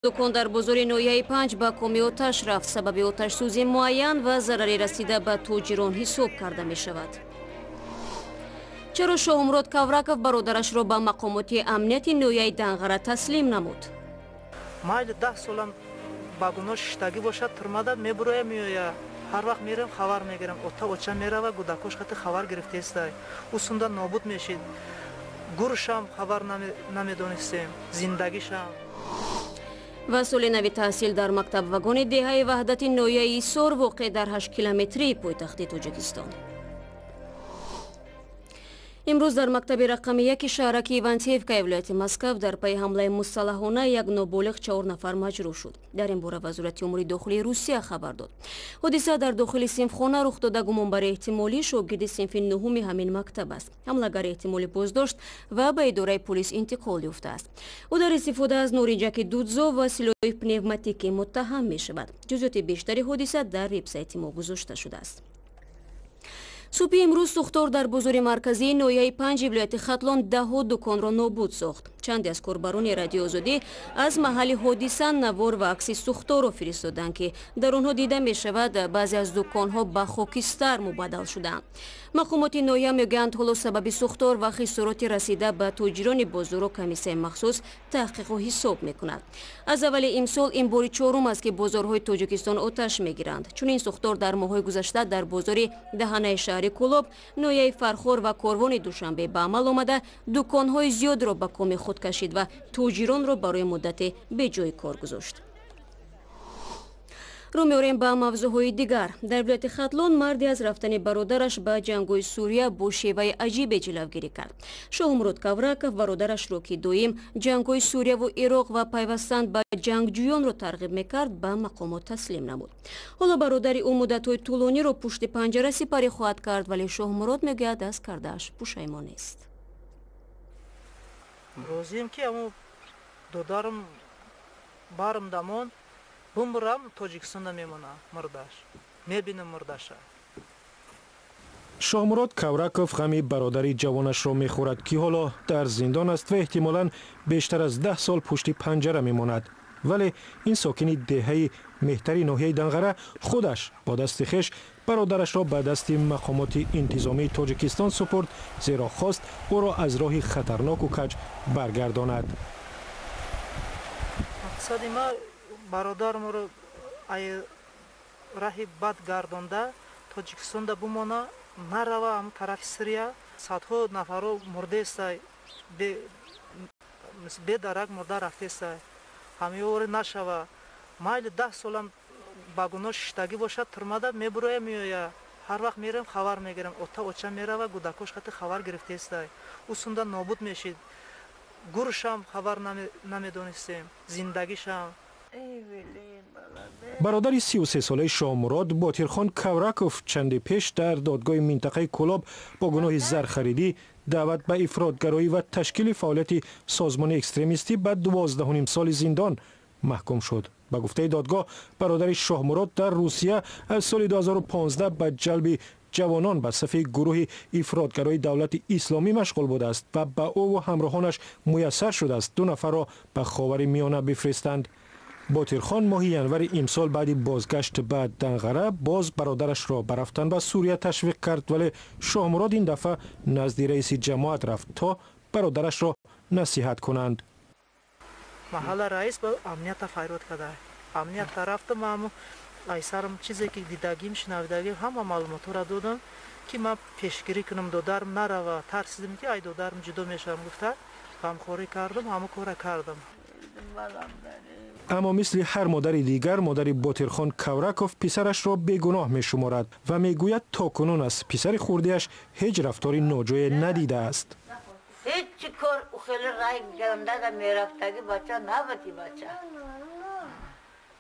Дукон дар бозори ноҳияи Панҷ ба коми оташ рафт. Сабаби оташсӯзӣ муайян ва зарари расида ба тоҷирон ҳисоб карда мешавад. Чаро Шоҳмурод Кавраков бародарашро ба мақомоти амнияти ноҳияи Данғара таслим намуд? Майли, 10 солам ба гуноҳ шиштагӣ бошад, турмада мебуроя, меоя. Ҳар вақт мерем, хабар мегирем. Ота оча мерава, гудакош хати хабар гирифтестай. Ӯ сунда нобуд мешид, гуршам хабар намедонистем, зиндагишам. Ва соли нави таҳсил дар мактаб-вагони деҳаи Ваҳдати ноҳияи Исор, воқеъ дар 8 километрии пойтахти Тоҷикистон. Имрӯз дар мактаби рақами 1 шаҳраки Ивантеевкаи вилояти Москав дар пайи ҳамлаи мусаллаҳона як ноболиғ чаҳор нафар маҷрӯҳ шуд. Дар ин бора Вазорати умури дохилии Русия хабар дод. Ҳодиса дар дохили синфхона рух дода. Гумонбари эҳтимолӣ шогирди синфи нуҳуми ҳамин мактаб аст. Ҳамлагари эҳтимолӣ боздошт ва ба идораи полис интиқол ёфтааст. Ӯ дар истифода аз норинҷаки дудзо ва силоҳи пневматикӣ муттаҳам мешавад. Ҷузъиёти бештари ҳодиса дар вебсайти мо гузошта шудааст. Субҳи имрӯз сӯхтор дар бозори марказии ноҳияи Панҷи вилояти Хатлон даҳҳо дуконро нобуд сохт. Чанде аз корбарони Радиои Озодӣ аз маҳалли ҳодиса навор ва акси сӯхторро фиристоданд, ки дар онҳо дида мешавад, баъзе аз дуконҳо ба хокистар мубаддал шудаанд. Мақомоти ноҳия мегӯянд, ҳоло сабаби сӯхтор ва хисороти расида ба тоҷирони бозорро комиссияи махсус таҳқиқу ҳисоб мекунад. Аз аввали имсол ин бори чорум аст, ки бозорҳои Тоҷикистон оташ мегиранд. Чунин сӯхтор дар моҳҳои гузашта дар бозори Даҳанаи шаҳри Кӯлоб, ноҳияи Фархор ва Корвони Душанбе ба амал омада, дуконҳои зиёдро ба коми худ кашид ва тоҷиронро барои муддате беҷои кор гузошт. Рӯ меорем ба мавзӯъҳои дигар. Дар вилояти Хатлон марде аз рафтани бародараш ба ҷангҳои Сурия бо шеваи аҷибе ҷилавгирӣ кард. Шоҳмурод Кавраков бародарашро, ки доим ҷангҳои Сурияву Ироқ ва пайвастан ба ҷангҷӯёнро тарғиб мекард, ба мақомот таслим намуд. Ҳоло бародари ӯ муддатҳои тӯлониро пушти панҷара сипарӣ хоҳад кард, вале Шоҳмурод мегӯяд, аз кардааш пушаймон нест. Розием, ки аму додарам барм дамон бумрам, Тоҷикистонда мемонам, мурдаш мебинам мурдаша. Шоҳмурод Кавраков ғами бародари ҷавонашро мехӯрад, ки ҳоло дар зиндон аст ва эҳтимолан бештар аз 10 сол пушти панҷара мемонад. Вале ин сокини деҳаи Меҳтари ноҳияи Данғара худаш бо дасти хеш бародарашро ба дасти мақомоти интизомии Тоҷикистон супурд, зеро хост ӯро аз роҳи хатарноку каҷ баргардонад. Мақсади ма бародарамро ай раҳи бад гардонда, Тоҷикистонда бумона, нарава ам тарафи Сирия. Садҳо нафаро мурдестай, бедарак мурда рафтестай. Ҳамиёре нашава. Майли, 10 солам ба гуноҳ шиштагӣ бошад, турмада мебуроя, меоя. Ҳар вақт мерем, хабар мегирем. Ота оча мерава, гудакош хати хабар гирифтестай. Ӯ сунда нобуд мешид, гуршам хабар намедонистем, зиндагишам. Бародари 33-солаи Шоҳмурод, Ботирхон Кавраков, чанде пеш дар додгоҳи минтақаи Кӯлоб бо гуноҳи зархаридӣ, даъват ба ифротгароӣ ва ташкили фаъолияти созмони экстремистӣ ба 12,5 соли зиндон маҳкум шуд. Ба гуфтаи додгоҳ, бародари Шоҳмурод дар Русия аз соли 2015 ба ҷалби ҷавонон ба сафи гурӯҳи ифротгарои Давлати Исломӣ машғул будааст ва ба ӯву ҳамроҳонаш муяссар шудааст ду нафарро ба Ховари Миёна бифиристанд. Ботирхон моҳи январи имсол баъди бозгашт ба Данғара боз бародарашро ба рафтан ба Сурия ташвиқ кард, вале Шоҳмурод ин дафъа назди раиси ҷамоат рафт, то бародарашро насиҳат кунанд. Маҳалла раис ба амнията фарёд карда. Амнията рафтам, аму айсарам чизе ки дидагим, шинавидагим, ҳама маълумотҳоро додам, ки ман пешгирӣ кунам, додарам нарава. Тарсидим, ки ай додарам ҷудо мешавам гуфта, ғамхорӣ кардам, ҳама кора кардам. Аммо мисли ҳар модари дигар, модари Ботирхон Кавраков писарашро бегуноҳ мешуморад ва мегӯяд, то кунун аз писари хурдиаш ҳеҷ рафтори ноҷое надидааст. Ҳеҷ кор хеле рай гандада мерафтаги бача набуди. Бача,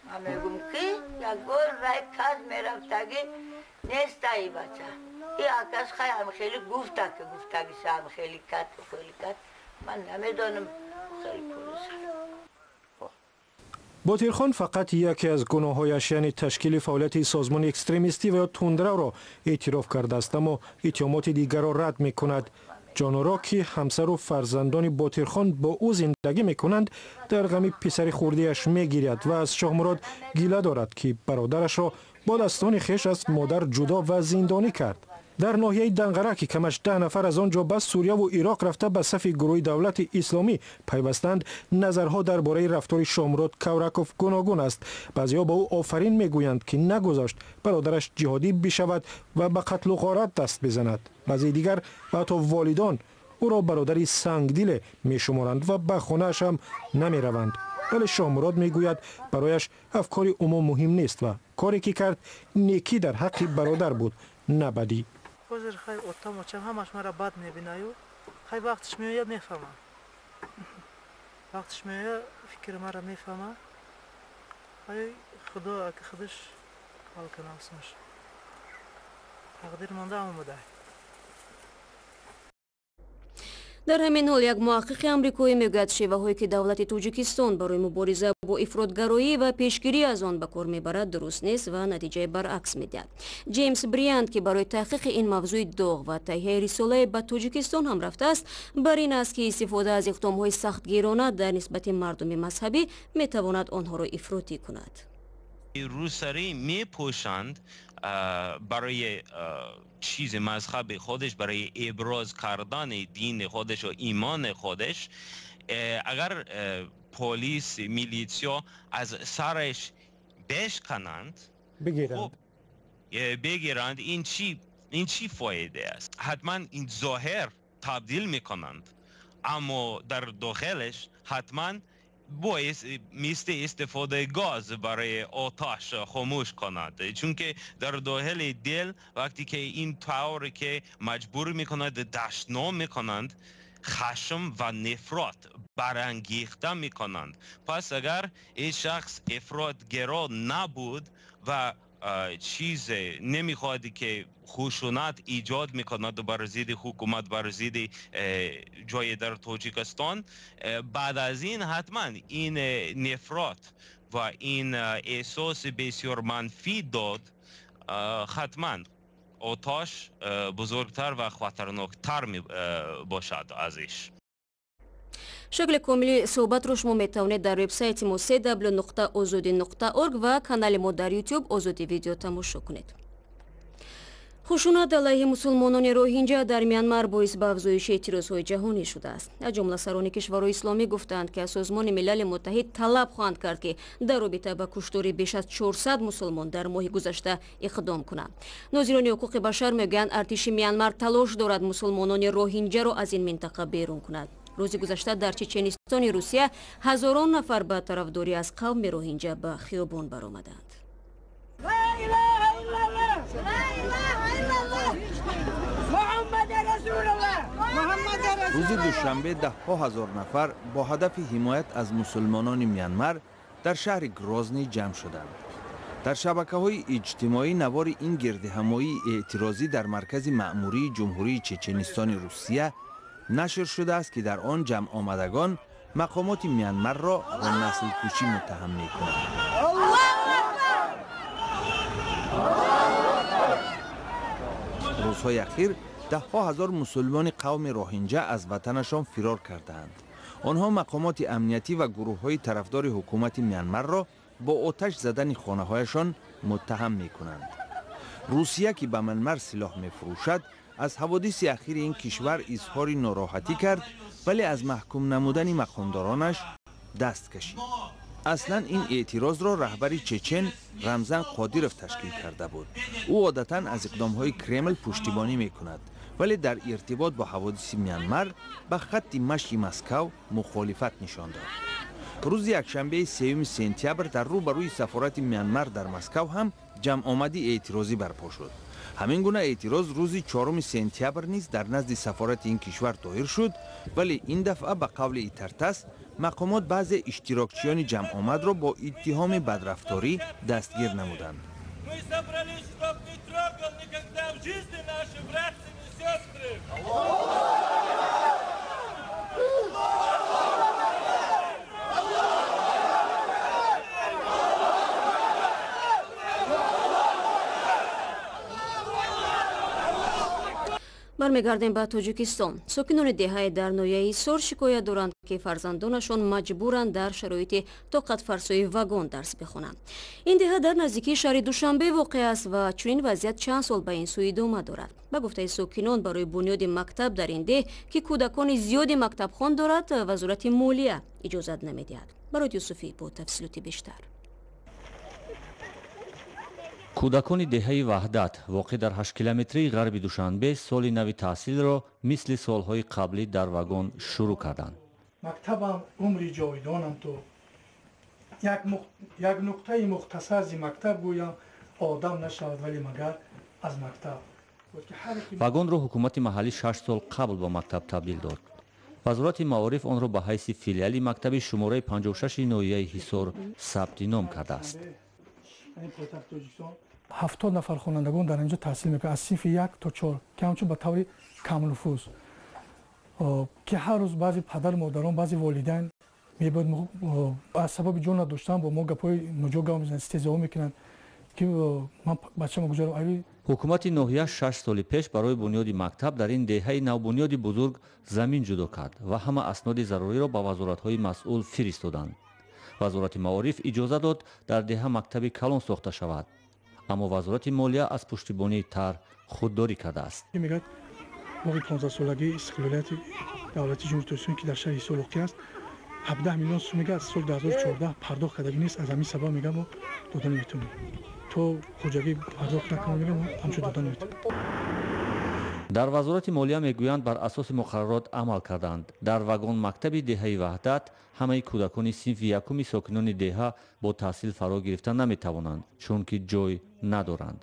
ман мегум, ки ягон рай каз мерафтаги нестаи бача. И акас хай ам хеле гуфта, ки гуфтагиса ам хеле кат, хеле кат, ман намедонам хеле пулиса. Ботирхон фақат яке аз гуноҳҳояш, яъне ташкили фаъолияти созмони экстремистӣ ва ё тундравро эътироф кардааст, аммо иттиҳомоти дигарро рад мекунад. Ҷоноро, ки ҳамсару фарзандони Ботирхон бо ӯ зиндагӣ мекунанд, дар ғами писари хурдиаш мегиряд ва аз Шоҳмурод гила дорад, ки бародарашро бо дастони хеш аз модар ҷудо ва зиндонӣ кард. Дар ноҳияи Данғара, ки камаш 10 нафар аз он ҷо ба Сурияву Ироқ рафта ба сафи гурӯҳи Давлати Исломӣ пайвастанд, назарҳо дар бораи рафтори Шоҳмурод Кавраков гуногун аст. Баъзеҳо ба ӯ офарин мегӯянд, ки нагузошт бародараш ҷиҳодӣ бишавад ва ба қатлу ғорат даст бизанад. Баъзеи дигар ва ҳатто волидон ӯро бародари сангдиле мешуморанд ва ба хонааш ҳам намераванд. Вале Шоҳмурод мегӯяд, барояш афкори умум муҳим нест ва коре ки кард, некӣ дар ҳаққи бародар буд, на бадӣ. Ҳозир хай отам, очам ҳамаш мара бад мебинаю. Хай, вақтиш меояд, мефаҳмам. Вақтиш меояд, фикри мара мефаҳма. Хай, Худо аки худаш ҳал кунад осмаш. Тақдир монда омада. Дар ҳамин ҳол, як муҳаққиқи амрикоӣ мегӯяд, шеваҳое ки давлати Тоҷикистон барои мубориза бо ифротгароӣ ва пешгирӣ аз он ба кор мебарад, дуруст нест ва натиҷаи баръакс медиҳад. Ҷеймс Бриант, ки барои таҳқиқи ин мавзӯи доғ ва таҳияи рисолае ба Тоҷикистон ҳам рафтааст, бар ин аст, ки истифода аз иқдомҳои сахтгирона дар нисбати мардуми мазҳабӣ метавонад онҳоро ифротӣ кунад. Рӯсарӣ мепӯшанд барои чиз мазҳаби худаш, барои ابراز کردن دین خودش و ایمان خودش. اگر پلیس، میلیتسیا از سرش بشکنند، بگیرند، بگیرند، این چی فایده است؟ حتما این ظاهر تبدیل میکنند، اما در داخلش حتما باعث مثل استفاده گاز برای آتش خاموش کند، چون که در داخل دل وقتی که این طور که مجبور میکند، دشنام میکنند، خشم و نفرت برانگیخته میکنند. پس اگر این شخص افراط‌گرا نبود و چیز نمیخواد که خشونت ایجاد میکند بر ضد حکومت، بر ضد جای در تاجیکستان، بعد از این حتما این نفرت و این احساس بسیار منفی داد، حتما آتش بزرگتر و خطرناکتر می باشد ازش. Шакли комили суҳбатро шумо метавонед дар вебсайти мо cw.ozodi.org ва канали мо дар YouTube Озоди Видео тамошо кунед. Хушунат алайҳи мусулмонони роҳинҷа дар Мянмар боис ба афзоиши эътирозҳои ҷаҳонӣ шудааст. Аз ҷумла сарони кишварҳои исломӣ гуфтаанд, ки аз Созмони Милали Муттаҳид талаб хоҳанд кард, ки дар робита ба куштори беш аз 400 мусулмон дар моҳи гузашта иқдом кунанд. Нозирони ҳуқуқи башар мегӯянд, артиши Мянмар талош дорад мусулмонони роҳинҷаро аз ин минтақа берун кунад. Рӯзи гузашта дар Чеченистони Русия ҳазорон нафар ба тарафдорӣ аз қавми роҳинҷа ба хиёбон баромаданд. لا إله إلا الله، لا إله إلا الله، محمد رسول الله، محمد رسول. Рӯзи душанбе даҳҳо ҳазор нафар бо ҳадафи ҳимоят аз мусулмонони Мянмар дар шаҳри Грозний ҷамъ шуданд. Дар шабакаҳои иҷтимоӣ навори ин гирдиҳамоии эътирозӣ дар маркази маъмурии Ҷумҳурии Чеченистони Русия нашр шудааст, ки дар он ҷамъомадагон мақомоти Мянмарро ба наслкушӣ муттаҳам мекунанд. Рӯзҳои ахир даҳҳо ҳазор мусулмони қавми роҳинҷа аз ватанашон фирор кардаанд. Онҳо мақомоти амниятӣ ва гурӯҳҳои тарафдори ҳукумати Мянмарро бо оташ задани хонаҳояшон муттаҳам мекунанд. Русия, ки ба Мянмар силоҳ мефурӯшад, аз ҳаводиси ахири ин кишвар изҳори нороҳатӣ кард, вале аз маҳкум намудани мақомдоронаш даст кашид. Аслан ин эътирозро раҳбари чечен Рамзан Қодиров ташкил карда буд. Ӯ одатан аз иқдомҳои Кремл пуштибонӣ мекунад, вале дар иртибот бо ҳаводиси Мянмар ба хатти маши Москав мухолифат нишон дод. Рӯзи якшанбеи 3 сентябр дар рӯ ба рӯи сафорати Мянмар дар Москав ҳам ҷамъомади эътирозӣ барпо шуд. Ҳамин гуна эътироз рӯзи 4 сентябр низ дар назди сафорати ин кишвар доир шуд, вале ин дафъа, ба қавли ИТАР-ТАСС, мақомот баъзе иштирокчиёни ҷамъомадро бо иттиҳоми бадрафторӣ дастгир намуданд. Мы собрались, чтоб не трогал никогда в жизни наши братья и сестры. Бармегардем ба Тоҷикистон. Сокинони деҳаи дар ноҳияи Ҳисор шикоят доранд, ки фарзандонашон маҷбуранд дар шароити тоқатфарсои вагон дарс бихонанд. Ин деҳа дар наздикии шаҳри Душанбе воқеъ аст ва чунин вазъият чанд сол ба ин сӯ идома дорад. Ба гуфтаи сокинон, барои бунёди мактаб дар ин деҳ, ки кӯдакони зиёди мактабхон дорад, Вазорати молия иҷозат намедиҳад. Барод Юсуфӣ бо тафсилоти бештар. Кӯдакони деҳаи Ваҳдат, воқеъ дар 8 километрии ғарби Душанбе, соли нави таҳсилро мисли солҳои қаблӣ дар вагон шурӯъ карданд. Мактабам умри ҷовидонам ту, як нуқтаи мухтасар зи мактаб гӯям, одам нашавад вале магар аз мактаб. Вагонро ҳукумати маҳаллӣ 6 сол қабл ба мактаб табдил дод. Вазорати маориф онро ба ҳайси филиали мактаби шумораи 56 ноҳияи Ҳисор сабти ном кардааст. 70 нафар хонандагон дар инҷо таҳсил мекунанд, аз синфи 1 то 4, ки ҳамчун ба таври камнуфуз, ки ҳар рӯз баъзе падару модарон, баъзе волидайн мебояд аз сабаби ҷо надоштан бо мо гапҳои ноҷо гап мезананд, истеҳзоҳо мекунанд, ки ман бачамо гузорам. Ҳукумати ноҳия 6 соли пеш барои бунёди мактаб дар ин деҳаи навбунёди бузург замин ҷудо кард ва ҳама асноди заруриро ба вазоратҳои масъул фиристоданд. Вазорати маориф иҷоза дод дар деҳа мактаби калон сохта шавад, аммо Вазорати молия аз пуштибонии тарҳ худдорӣ кардааст. Мегӯяд боғи 15-солагии истиқлолияти давлати Ҷумҳурии Тоҷикистон, ки дар шаҳри Ҳисор воқеъ аст, 17 миллион сум мега аз соли 2014 пардохт кардагӣ нест. Аз ҳамин сабаб мега мо дода наметавонем. То хоҷагӣ пардохт накунем, мега мо ҳамчун дода наметавонем. Дар Вазорати молия мегӯянд, бар асоси муқаррарот амал карданд. Дар вагон мактаби деҳаи Ваҳдат ҳамаи кӯдакони синфи якуми сокинони деҳа бо таҳсил фаро гирифта наметавонанд, чунки ҷой надоранд.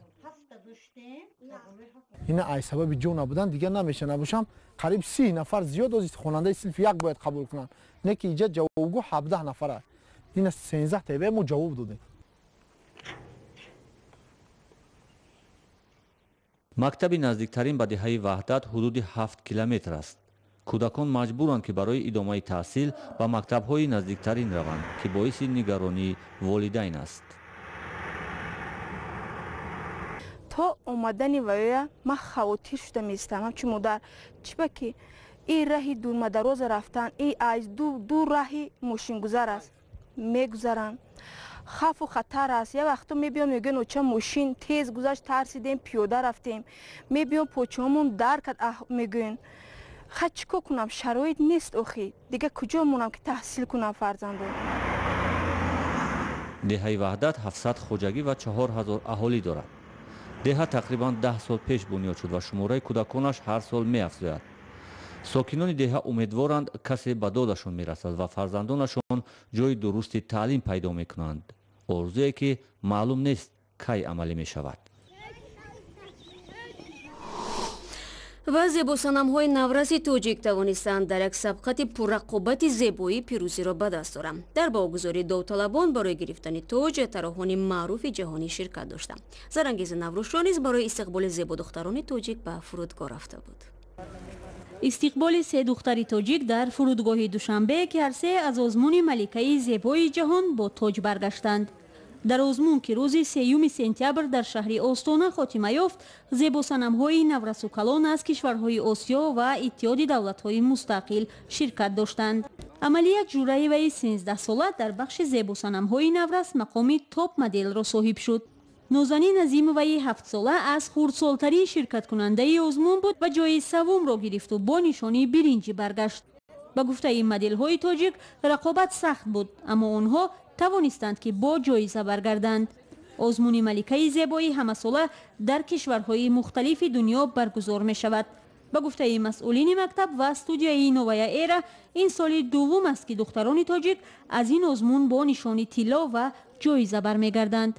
Ина ай сабаби ҷо набудан дигар намеша набошам, қариб 30 нафар зиёд ози хонандаи синфи 1 бояд қабул кунанд. Не ки иҷа ҷавобгӯ 17 нафар аст. Ина 13 табе мо ҷавоб додем. Мактаби наздиктарин ба деҳаи Ваҳдат ҳудуди 7 километр аст. Кӯдакон маҷбуранд, ки барои идомаи таҳсил ба мактабҳои наздиктарин раванд, ки боиси нигаронии волидайн аст. То омадани ваёя ман хавотир шуда меистам, ҳамчун модар. Чиба ки ин раҳи дурмадароза рафтан, ин аз ду раҳи мошингузар аст, мегузаранд. Хавфу хатар аст. Як вақто мебиём, мегӯян оча мошин тез гузашт, тарсидем, пиёда рафтем. Мебиём, почаҳомон дар кард, мегӯян. Ха чӣ кор кунам, шароит нест охи. Дига куҷо монам ки таҳсил кунам фарзандон? Деҳаи Ваҳдат 700 хоҷагӣ ва 4000 аҳолӣ дорад. Деҳа тақрибан 10 сол пеш бунёд шуд ва шумораи кӯдаконаш ҳар сол меафзояд. Сокинони деҳа умедворанд, касе ба додашон мерасад ва фарзандонашон ҷои дурусти таълим пайдо мекунанд. Орзуе ки маълум нест кай амалӣ мешавад. Ва зебосанамҳои навраси тоҷик тавонистанд дар як сабқати пуррақобати зебоӣ пирӯзиро ба даст оранд. Дар баҳогузории довталабон барои гирифтани тоҷ тароҳони маъруфи ҷаҳонӣ ширкат доштанд. Зарангези Наврӯзшо низ барои истиқболи зебодухтарони тоҷик ба фурудгоҳ рафта буд. Истиқболи се духтари тоҷик дар фурудгоҳи Душанбе, ки ҳар се аз озмуни маликаи зебои ҷаҳон бо тоҷ баргаштанд. Дар озмун, ки рӯзи 3 сентябр дар шаҳри Остона хотима ёфт, зебосанамҳои наврасу калон аз кишварҳои Осиё ва Иттиҳоди давлатҳои мустақил ширкат доштанд. Амалия Ҷураеваи 13сола дар бахши зебосанамҳои наврас мақоми топ-моделро соҳиб шуд. Нозанин Азимоваи 7сола аз хурдсолтарин ширкаткунандаи озмун буд ва ҷои саввумро гирифту бо нишони биринҷӣ баргашт. Ба гуфтаи моделҳои тоҷик, рақобат сахт буд, аммо онҳо тавонистанд, ки бо ҷоиза баргарданд. Озмуни маликаи зебоӣ ҳамасола дар кишварҳои мухталифи дунё баргузор мешавад. Ба гуфтаи масъулини мактаб ва студияи Новая Эра, ин соли дуввум аст, ки духтарони тоҷик аз ин озмун бо нишони тилло ва ҷоиза бармегарданд.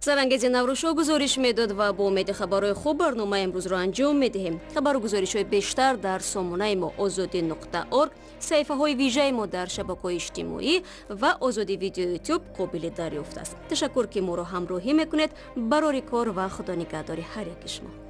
Зарангези Наврӯзшо гузориш медод ва бо умеди хабарҳои хуб барномаи имрӯзро анҷом медиҳем. Хабару гузоришҳои бештар дар сомонаи мо ozodi.org, саҳифаҳои вижаи мо дар шабакаҳои иҷтимоӣ ва Озодӣ видео ютуб қобили дарёфт аст. Ташаккур, ки моро ҳамроҳӣ мекунед. Барори кор ва худо нигаҳдори ҳар яки шумо.